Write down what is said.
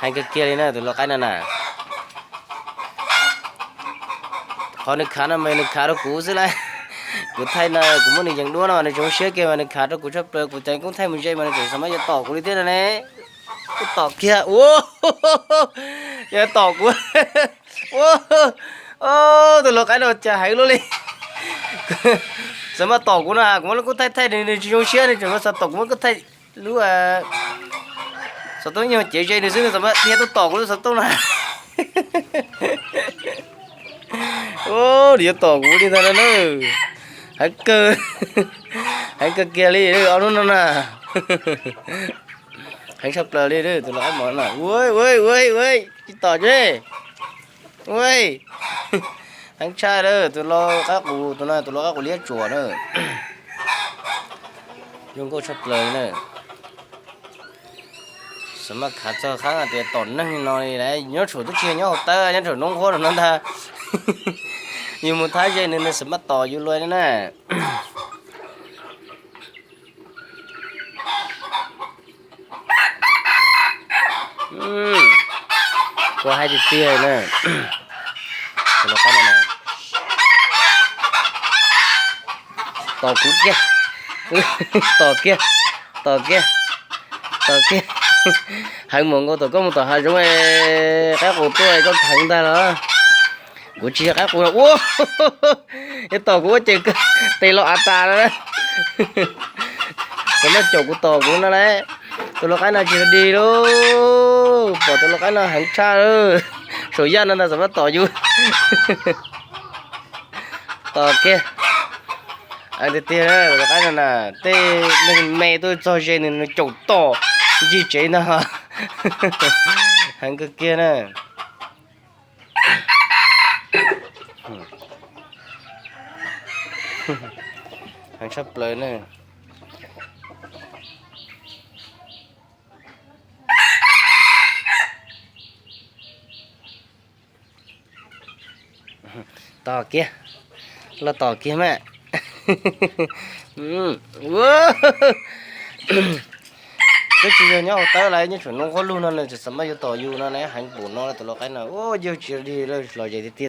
Heev kawg kiag li na tus lau qaib no na. Qhov nws khav no mas nws khav rau kuv xwb lauj. Kuv thaij no kuv muab nws yees duab no nws tsis zoo siab kiag mas nws khav rau kuv tshaj plaws, kuv ceev koob thaij mus ze mas nws tseem xav mas yuav tom kuv li thiab no ne. Kuv tom kiag ua, yuav tom kuv. Ua, tus lau qaib no cas heev luaj li. Xav mas tom kuv no, kuv muab lub koob thaij thaij nws tsis zoo siab nws tseem xav tom kuv muab koob thaij lub xov tooj nyuag cev ze nws xwb nws xav mas dhia tuaj tom kuv lub xov tooj na. Nws yuav tom kuv li ntag no na. Heev kawg, heev kawg kiag li ob hnub no na. Heev tshaj plaws li tus lau qaib mos na. Ua ua ua, tsis tom tsi. Ua, heev tshaj li tus lau qaib qus tus no, tus lau qaib qus liab tsuam na. Zoo nkauj tshaj plaws na. Xav mas khav txog qab tias tom neeg no li lauj, nyob thaum twb tsis yog nyob hauv tawb, nyob thaum noob qhuab no ntag. Yus mus thab ze nws nws xav mas tom yus luaj na. Kuv hais tiag tiag na, tus lau qaib no na, tom kuv kiag, tom kiag, tom kiag, tom kiag. Heev mus nkaus tom koj mus tom hav zoov, qaib qus tuaj koj kheev ntag los. Kuv tsis yog qaib qus no ua, yuav tom kuv ua ces tes los av tas no na. Xav mas caum kuv tom kuv no lauj. Tus lau qaib no tsis dig lauj, pom tus lau qaib no heev tshaj lauj. Saum yaj no ntag xav mas tom yus. Tom kiag. Tiag tiag tus lau qaib no na, tej neeg me tuaj txog ze nws nws caum tom ncig tsev ntag. Heev kawg kiag na. Heev tshaj plaws na. Tom kiag, los tom kiag mas. Twb tsis yog nyob hauv tawb lawm, nyob thaum noob qhuab lug no nws tseem xav mas yuav tom yus no na, heev npaum no tus lau qaib no ua yawg tsis dig los zem tiag tiag.